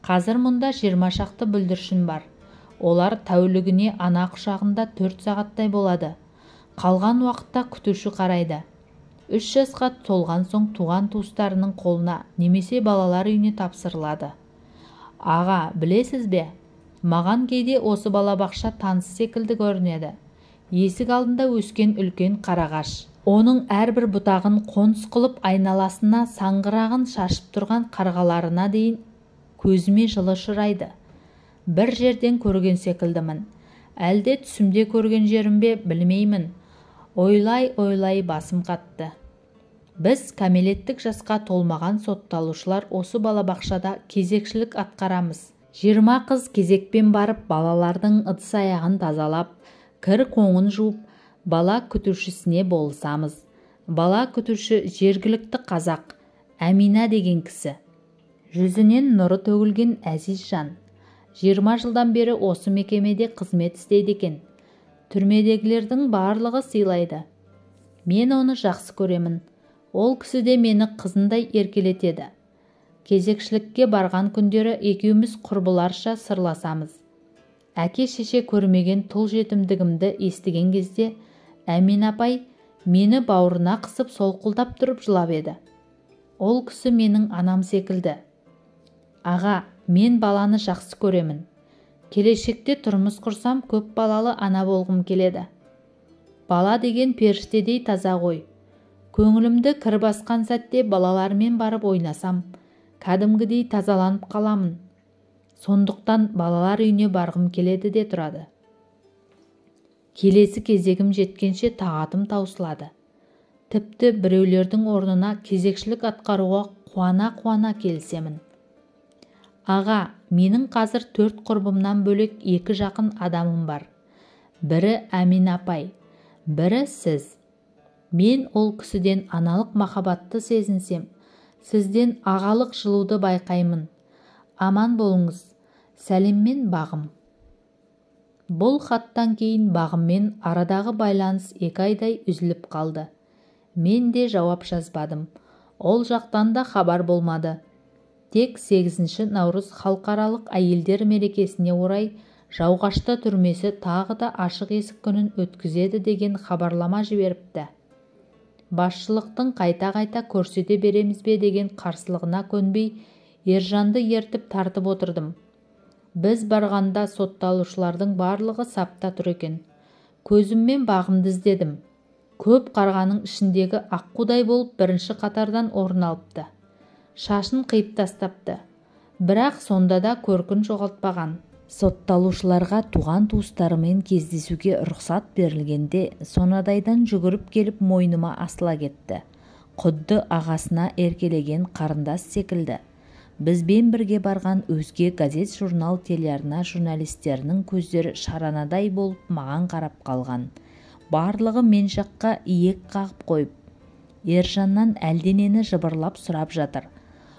[SPEAKER 1] Қазір мұнда 20 шақты бүлдіршін бар. Олар тәулігіне ана құшағында 4 сағаттай болады. Қалған уақытта күтуші қарайды. 3 жасқа толған соң туған туыстарының қолына немесе балалар үйіне тапсырылады. Аға, білесіз бе? Маған кейде осы балабақша таныс секілді көрінеді. Есік алдында өскен үлкен қарағаш. Оның әрбір бұтағын қоныс қылып айналасына саңғырағын шашып тұрған қарғаларына дейін көзіме жылы ұшырайды. Бір жерден көрген секілдімін. Әлде түсімде көрген жерім бе, білмеймін. Ойлай-ойлай басым қатты. Біз кәмелеттік жасқа толмаған сотталушылар осы балабақшада кезекшілік атқарамыз. 20 қыз кезекпен барып балалардың ыдыс-аяғын тазалап, кір қоңын жуып, бала күтушісіне болысамыз. Бала күтуші жергілікті қазақ, Әмина деген кісі. Жүзінен нұры төгілген әзиз жан. 20 жылдан бері осы мекемеде қызмет істейді екен. Түрмедегілердің барлығы сыйлайды. Мен оны жақсы көремін. Ол кісі де мені қызындай еркелетеді. Кезекшілікке барған күндері екеуміз құрбыларша сырласамыз. Әке-шеше көрмеген тұл жетімдігімді естіген кезде Әмин апай мені бауырына қысып солқылдап тұрып жылап еді. Ол кісі менің анам секілді. Аға, мен баланы жақсы көремін. Келешекте тұрмыс құрсам көп балалы ана болғым келеді. Бала деген періштедей таза ғой. Көңілімді кір басқан сәтте балалармен барып ойнасам, кәдімгідей тазаланып қаламын. Сондықтан балалар үйіне барғым келеді де тұрады. Келесі кезегім жеткенше тағатым таусылады. Тіпті біреулердің орнына кезекшілік атқаруға қуана-қуана келісемін. Аға, менің қазір 4 құрбымнан бөлек 2 жақын адамым бар. Бірі Әмин апай, бірі сіз. Мен ол кісіден аналық махаббатты сезінсем, сізден ағалық жылуды байқаймын. Аман болыңыз. Сәлеммен Бағым. Бұл хаттан кейін Бағыммен арадағы байланыс 2 айдай үзіліп қалды. Мен де жауап жазбадым. Ол жақтан да хабар болмады. Тек 8 наурыз халықаралық әйелдер мерекесіне орай Жауғашты түрмесі тағы да ашық есік күнін өткізеді деген хабарлама жіберіпті. Басшылықтың қайта-қайта көрсете береміз бе деген қарсылығына көнбей, Ержанды ертіп тартып отырдым. Біз барғанда сотталушылардың барлығы сапта тұр екен. Көзіммен Бағымды іздедім. Көп қарғаның ішіндегі аққудай болып бірінші қатардан орын алыпты. Шашын қиып тастапты. Бірақ сонда да көркін жоғалтпаған. Сотталушыларға туған-туыстарымен кездесуге рұқсат берілгенде сонадайдан жүгіріп келіп мойныма асыла кетті. Құдды ағасына еркелеген қарындас секілді. Бізбен бірге барған өзге газет-журнал, телеарна журналистерінің көздері шаранадай болып маған қарап қалған. Барлығы мен жаққа иек қағып қойып, Ержаннан әлденені жыбырлап сұрап жатыр.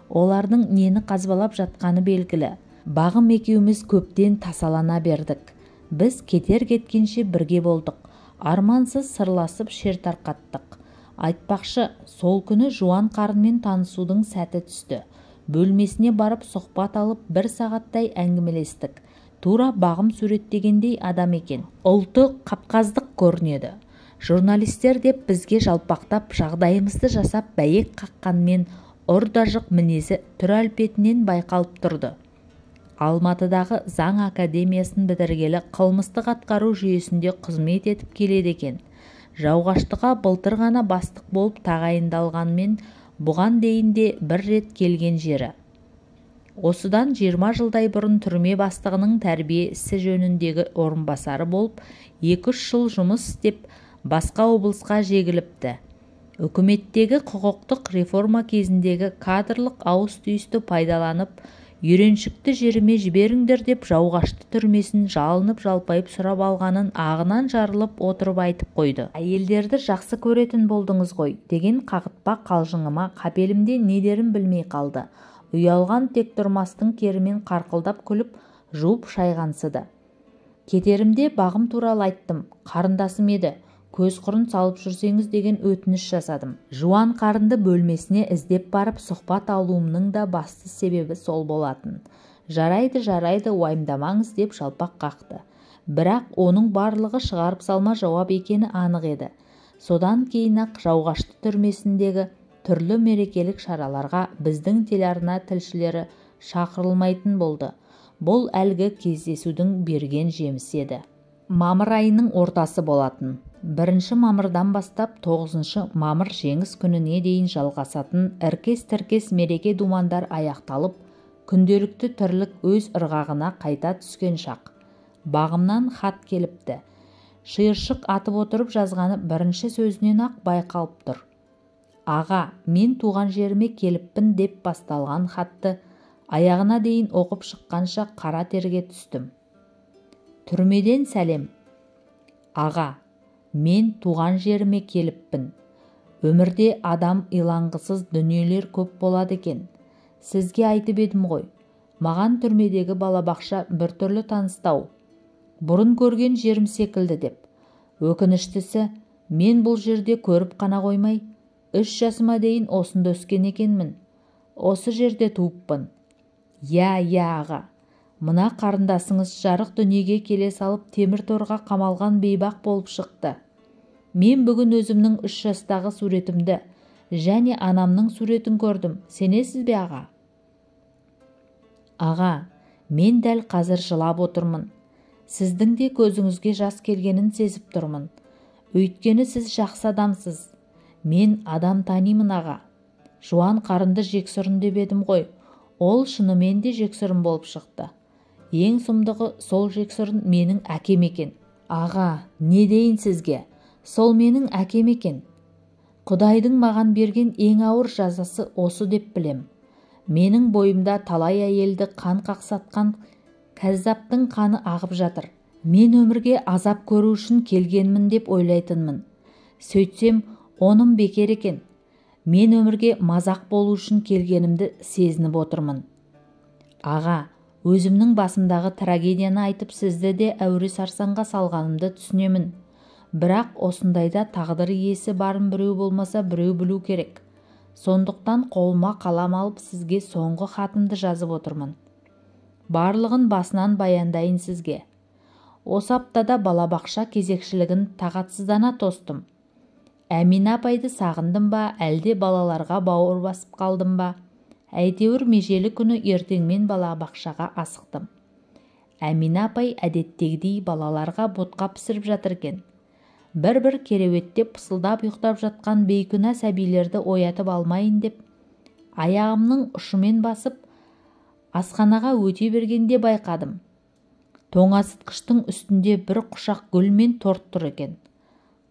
[SPEAKER 1] Олардың нені қазбалап жатқаны белгілі. Бағым екеуміз көптен тасалана бердік. Біз кетер-кеткенше бірге болдық. Армансыз сырласып шер тарқаттық. Айтпақшы, сол күні жуан қарынмен танысудың сәті түсті. Бөлмесіне барып сұхбат алып, 1 сағаттай әңгімелестік. Тура Бағым суреттегендей адам екен. Ұлты қапқаздық көрінеді. Журналистер деп бізге жалпақтап жағдайымызды жасап бәйек қаққанмен ұр-да-жық мінезі түр әлпетінен байқалып тұрды. Алматыдағы заң академиясын бітіргелі қылмыстық атқару жүйесінде қызмет етіп келеді екен. Жауғаштыға былтыр ғана бастық болып тағайындалғанмен бұған дейін де бір рет келген жері. Осыдан 20 жылдай бұрын түрме бастығының тәрбие ісі жөніндегі орынбасары болып 2-3 жыл жұмыс істеп, басқа облысқа жегіліпті. Үкіметтегі құқықтық реформа кезіндегі кадрлық ауыс-түйісті пайдаланып, Үйреншікті жеріме жіберіңдер деп Жауғашты түрмесін жалынып-жалпайып сұрап алғанын ағынан жарылып отырып айтып қойды. Әйелдерді жақсы көретін болдыңыз ғой деген қағытпа қалжыңыма қапелімде не дерін білмей қалды. Ұялған тектұрмастың керімен қарқылдап күліп, жуып шайғансыды. Кетерімде бағым туралы айттым. Қарындасым еді, көз құрын салып жүрсеңіз деген өтініш жасадым. Жуан қарынды бөлмесіне іздеп барып сұхбат алуымның да басты себебі сол болатын. Жарайды, жарайды, уайымдамаңыз деп жалпақ қақты. Бірақ оның барлығы шығарып салма жауап екені анық еді. Содан кейін-ақ Жауғашты түрмесіндегі түрлі мерекелік шараларға біздің телеарна тілшілері шақырылмайтын болды. Бұл әлгі кездесудің берген жемісі еді. Мамыр айының ортасы болатын. 1 мамырдан бастап 9 мамыр жеңіс күніне дейін жалғасатын іркес-тіркес мереке думандар аяқталып, күнделікті тірлік өз ырғағына қайта түскен шақ. Бағымнан хат келіпті. Шиыршық атып отырып жазғаны бірінші сөзінен-ақ байқалып тұр. Аға, мен туған жеріме келіппін деп басталған хатты аяғына дейін оқып шыққанша қара терге түстім. Түрмеден сәлем. Аға, мен туған жеріме келіппін. Өмірде адам иланғысыз дүниелер көп болады екен. Сізге айтып едім ғой. Маған түрмедегі балабақша біртүрлі таныстау. Бұрын көрген жерім секілді деп. Өкініштісі, мен бұл жерде көріп қана қоймай, 3 жасыма дейін осында өскен екенмін. Осы жерде туыппын. Я, я, аға. Мына қарындасыңыз жарық дүниеге келе салып темір торға қамалған бейбақ болып шықты. Мен бүгін өзімнің 3 жастағы суретімді және анамның суретін көрдім. Сенесіз бе, аға? Аға, мен дәл қазір жылап отырмын. Сіздің де көзіңізге жас келгенін сезіп тұрмын. Өйткені сіз жақсы адамсыз. Мен адам танимын, аға. Жуан қарынды жексұрын деп едім ғой. Ол шынымен де жексұрын болып шықты. Ең сұмдығы сол жексұрын менің әкем екен. Аға, не дейін сізге? Сол менің әкем екен. Құдайдың маған берген ең ауыр жазасы осы деп білем. Менің бойымда талай әйелді қан қақсатқан кәззаптың қаны ағып жатыр. Мен өмірге азап көру үшін келгенмін деп ойлайтынмын. Сөйтсем, оным бекер екен. Мен өмірге мазақ болу үшін келгенімді сезініп отырмын. Аға, өзімнің басымдағы трагедияны айтып сізді де әуре сарсаңға салғанымды түсінемін. Бірақ осындайда тағдыр иесі барын біреу болмаса біреу білу керек. Сондықтан қолыма қалам алып сізге соңғы хатымды жазып отырмын. Барлығын басынан баяндайын сізге. Осы аптада балабақша кезекшілігін тағатсыздана тостым. Әмина апайды сағындым ба, әлде балаларға бауыр басып қалдым ба? Әйтеуір межелі күні ертеңмен балабақшаға асықтым. Әмина апай әдеттегідей балаларға ботқа пісіріп жатыр екен. Бір-бір кереуетте пысылдап ұйықтап жатқан бейкүнә сәбилерді оятып алмайын деп, аяғымның ұшымен басып, асханаға өте бергенде байқадым. Тоңазытқыштың үстінде бір құшақ гүл мен торт тұр екен.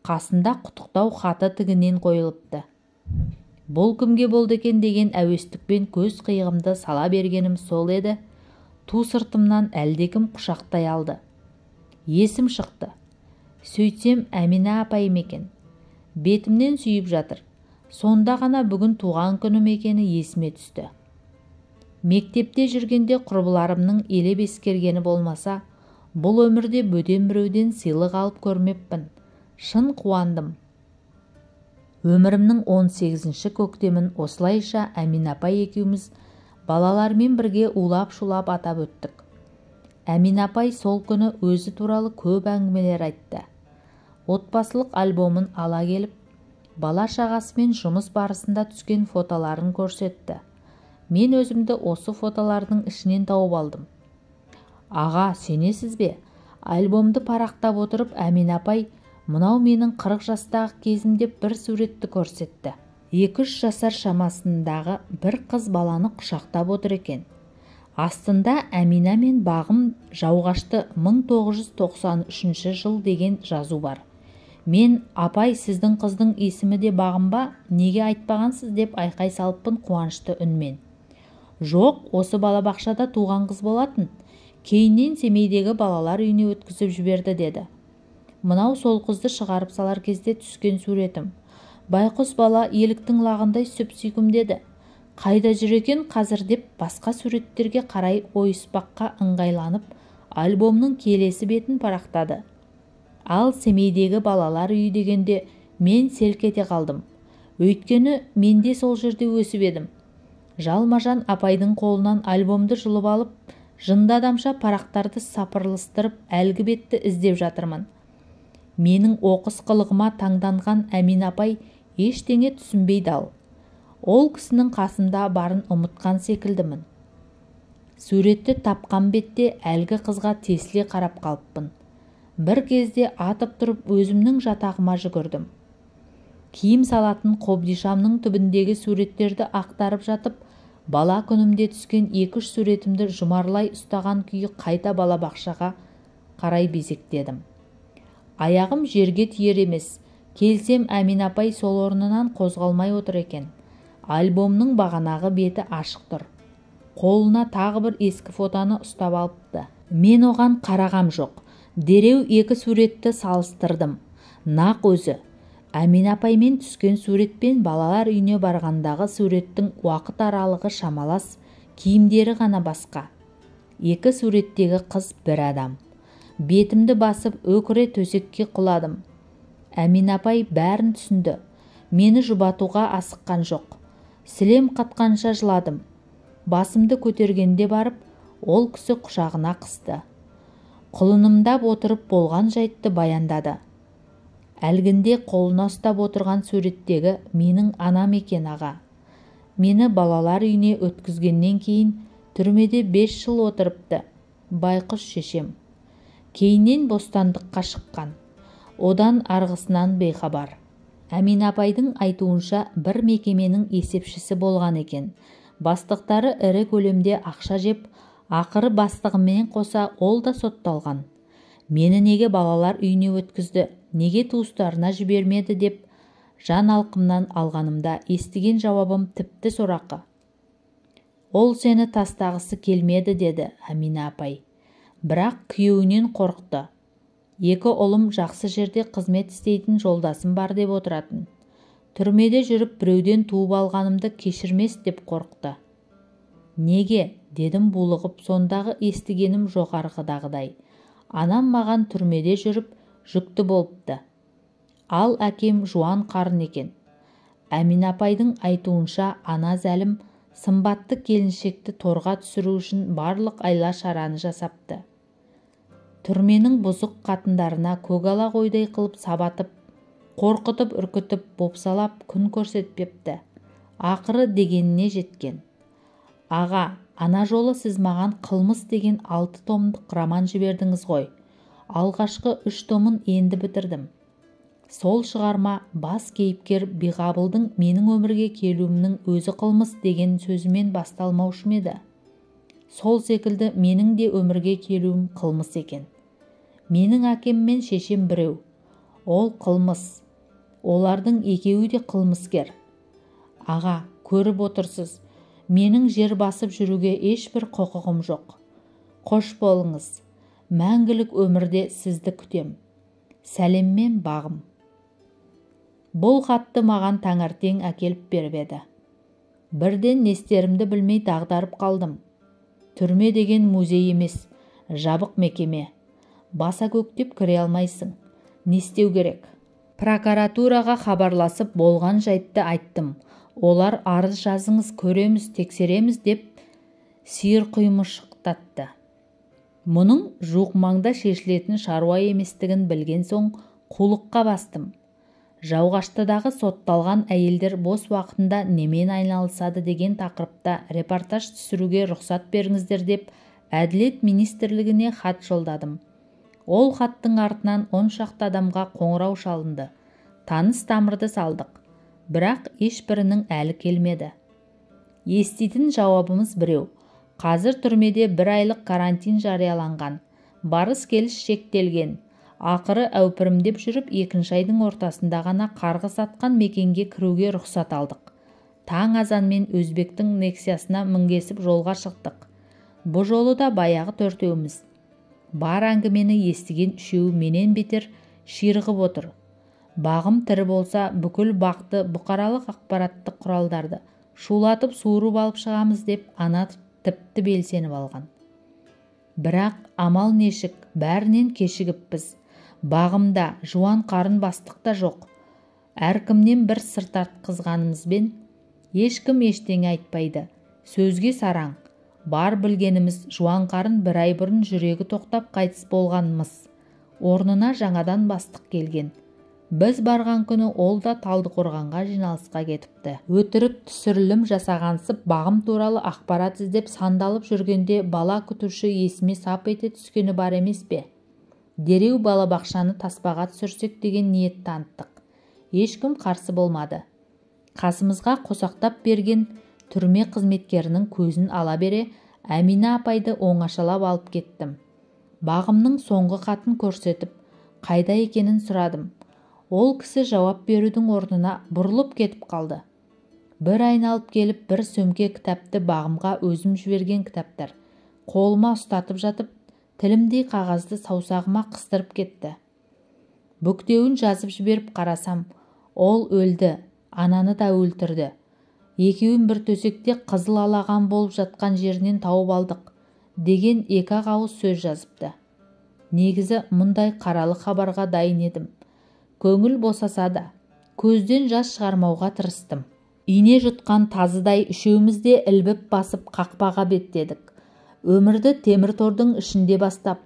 [SPEAKER 1] Қасында құттықтау хаты тігінен қойылыпты. Бұл кімге болды екен деген әуестікпен көз қиығымды сала бергенім сол еді, ту сыртымнан әлдекім құшақтай алды. Есім шықты. Сөйтсем, Әмина апайым екен. Бетімнен сүйіп жатыр. Сонда ғана бүгін туған күнім екені есіме түсті. Мектепте жүргенде құрбыларымның елеп ескергені болмаса, бұл өмірде бөтен біреуден сыйлық алып көрмеппін. Шын қуандым. Өмірімнің 18-ші көктемін осылайша Әмина апай екеуміз балалармен бірге улап-шулап атап өттік. Әмина апай сол күні өзі туралы көп әңгімелер айтты. Отбасылық альбомын ала келіп, бала шағасымен жұмыс барысында түскен фотоларын көрсетті. Мен өзімді осы фотолардың ішінен тауып алдым. Аға, сенесіз бе? Альбомды парақтап отырып, Әмина апай мынау менің 40 жастағы кезім деп бір суретті көрсетті. 2-3 жасар шамасындағы бір қыз баланы құшақтап отыр екен. Астында Әмина мен бағым Жауғашты 1993 жыл деген жазу бар. Мен, апай, сіздің қыздың есімі де бағым ба, неге айтпағансыз деп айқай салыппын қуанышты үнмен. Жоқ, осы балабақшада туған қыз болатын. Кейіннен Семейдегі балалар үйіне өткізіп жіберді деді. Мынау сол қызды шығарып салар кезде түскен суретім. Байқұс бала еліктің лағындай сүп-сүйкімді еді. Қайда жүр екен қазір деп басқа суреттерге қарай ойыспаққа ыңғайланып, альбомның келесі бетін парақтады. Ал Семейдегі балалар үйі дегенде мен селк ете қалдым. Өйткені мен де сол жерде өсіп едім. Жалма-жан апайдың қолынан альбомды жұлып алып, жынды адамша парақтарды сапырылыстырып, әлгі бетті іздеп жатырмын. Менің оқыс қылығыма таңданған Әмин апай ештеңе түсінбей дал. Ол кісінің қасымда барын ұмытқан секілдімін. Суретті тапқан бетте әлгі қызға тесіле қарап қалыппын. Бір кезде атып тұрып өзімнің жатағыма жүгірдім. Киім салатын қобдишамның түбіндегі суреттерді ақтарып жатып, бала күнімде түскен 2-3 суретімді жұмарлай ұстаған күйі қайта балабақшаға қарай безектедім. Аяғым жерге тиер емес, келсем Әмин апай сол орнынан қозғалмай отыр екен. Альбомның бағанағы беті ашық тұр. Қолына тағы бір ескі фотоны ұстап алыпты. Мен оған қарағам жоқ. Дереу екі суретті салыстырдым. Нақ өзі. Әмин апаймен түскен суретпен балалар үйіне барғандағы суреттің уақыт аралығы шамалас, киімдері ғана басқа. Екі суреттегі қыз бір адам. Бетімді басып өкіре төсекке құладым. Әмин апай бәрін түсінді. Мені жұбатуға асыққан жоқ. Сілем қатқанша жыладым. Басымды көтергенде барып, ол кісі құшағына қысты. Құлынымдап отырып болған жайтты баяндады. Әлгінде қолына ұстап отырған суреттегі менің анам екен аға. Мені балалар үйіне өткізгеннен кейін түрмеде 5 жыл отырыпты. Байқұс шешем. Кейіннен бостандыққа шыққан. Одан арғысынан бейхабар. Әмин апайдың айтуынша бір мекеменің есепшісі болған екен. Бастықтары ірі көлемде ақша жеп, ақыры бастығымен қоса ол да сотталған. Мені неге балалар үйіне өткізді, неге туыстарына жібермеді деп жан алқымнан алғанымда естіген жауабым тіпті сорақы. Ол сені тастағысы келмеді деді Әмина апай. Бірақ күйеуінен қорықты. Екі ұлым жақсы жерде қызмет істейтін жолдасым бар деп отыратын. Түрмеде жүріп біреуден туып алғанымды кешірмес деп қорықты. Неге? Дедім булығып, сондағы естігенім жоғарғыдағыдай. Анам маған түрмеде жүріп жүкті болыпты. Ал әкем жуан қарын екен. Әмин апайдың айтуынша ана зәлім сымбатты келіншекті торға түсіру үшін барлық айла шараны жасапты. Түрменің бұзық қатындарына көгала қойдай қылып сабатып, қорқытып, үркітіп, бопсалап күн көрсетпепті. Ақыры дегеніне жеткен. Аға, ана жолы сіз маған қылмыс деген 6 томдық роман жібердіңіз ғой. Алғашқы 3 томын енді бітірдім. Сол шығарма бас кейіпкер Биғабылдың менің өмірге келуімнің өзі қылмыс деген сөзімен басталмаушы ма еді? Сол секілді менің де өмірге келуім қылмыс екен. Менің әкем мен шешем біреу. Ол қылмыс. Олардың екеуі де қылмыскер. Аға, көріп отырсыз, менің жер басып жүруге ешбір құқығым жоқ. Қош болыңыз. Мәңгілік өмірде сізді күтем. Сәлеммен бағым. Бұл хатты маған таңертең әкеліп беріп еді. Бірден не істерімді білмей дағдарып қалдым. Түрме деген музей емес, жабық мекеме. Баса көктеп кіре алмайсың. Не істеу керек? Прокуратураға хабарласып болған жайтты айттым. Олар арыз жазыңыз, көреміз, тексереміз деп сиыр құймышықтатты. Мұның жуық маңда шешілетін шаруа еместігін білген соң қулыққа бастым. Жауғаштыдағы сотталған әйелдер бос уақытында немен айналысады деген тақырыпта репортаж түсіруге рұқсат беріңіздер деп Әділет министрлігіне хат жолдадым. Ол хаттың артынан 10 шақты адамға қоңырау шалынды. Таныс тамырды салдық. Бірақ ешбірінің әлі келмеді. Еститін жауабымыз біреу. Қазір түрмеде 1 айлық карантин жарияланған. Барыс-келіс шектелген. Ақыры әупірімдеп жүріп 2 айдың ортасында ғана қарғыс атқан мекенге кіруге рұқсат алдық. Таң азанмен өзбектің Нексиясына мінгесіп жолға шықтық. Бұ жолы да баяғы төртеуміз. Бар әңгімені естіген үшеуі менен бетер ширығып отыр. Бағым тірі болса, бүкіл бақты бұқаралық ақпараттық құралдарды шулатып суырып алып шығамыз деп ана тіпті белсеніп алған. Бірақ амал нешік, бәрінен кешігіппіз. Бағымда жуан қарын бастық та жоқ. Әркімнен бір сыр тартқызғанымызбен ешкім ештеңе айтпайды. Сөзге сараң. Бар білгеніміз жуан қарын бір ай бұрын жүрегі тоқтап қайтыс болғанмыз. Орнына жаңадан бастық келген. Біз барған күні ол да Талдықорғанға жиналысқа кетіпті. Өтірік түсірілім жасағансып бағым туралы ақпарат іздеп сандалып жүргенде бала күтуші есіме сап ете түскені бар емес пе? Дереу балабақшаны таспаға түсірсек деген ниет таныттық. Ешкім қарсы болмады. Қасымызға қосақтап берген түрме қызметкерінің көзін ала бере Әмина апайды оңашалап алып кеттім. Бағымның соңғы хатын көрсетіп, қайда екенін сұрадым. Ол кісі жауап берудің орнына бұрылып кетіп қалды. Бір айналып келіп, бір сөмке кітапты бағымға өзім жіберген кітаптар. Қолыма ұстатып жатып, тілімдей қағазды саусағыма қыстырып кетті. Бүктеуін жазып жіберіп қарасам, ол өлді, ананы да өлтірді. Екеуін бір төсекте қызыл алаған болып жатқан жерінен тауып алдық, деген екі-ақ ауыз сөз жазыпты. Негізі мұндай қаралы хабарға дайын едім. Көңіл босаса да, көзден жас шығармауға тырыстым. Ине жұтқан тазыдай үшеуміз де ілбіп басып қақпаға беттедік. Өмірді темір тордың ішінде бастап,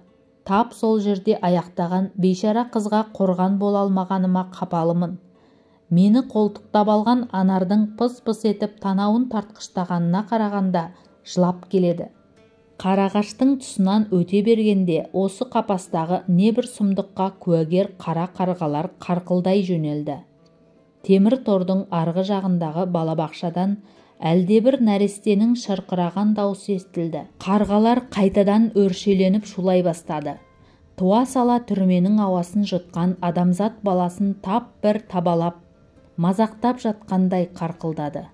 [SPEAKER 1] тап сол жерде аяқтаған бейшара қызға қорған бола алмағаныма қапалымын. Мені қолтықтап алған анардың пыс-пыс етіп танауын тартқыштағанына қарағанда жылап келеді. Қарағаштың тұсынан өте бергенде осы қапастағы небір сұмдыққа куәгер қара қарғалар қарқылдай жөнелді. Темір тордың арғы жағындағы балабақшадан әлдебір нәрестенің шырқыраған даусы естілді. Қарғалар қайтадан өршеленіп шулай бастады. Туа сала түрменің ауасын жұтқан адамзат баласын тап бір табалап, мазақтап жатқандай қарқылдады.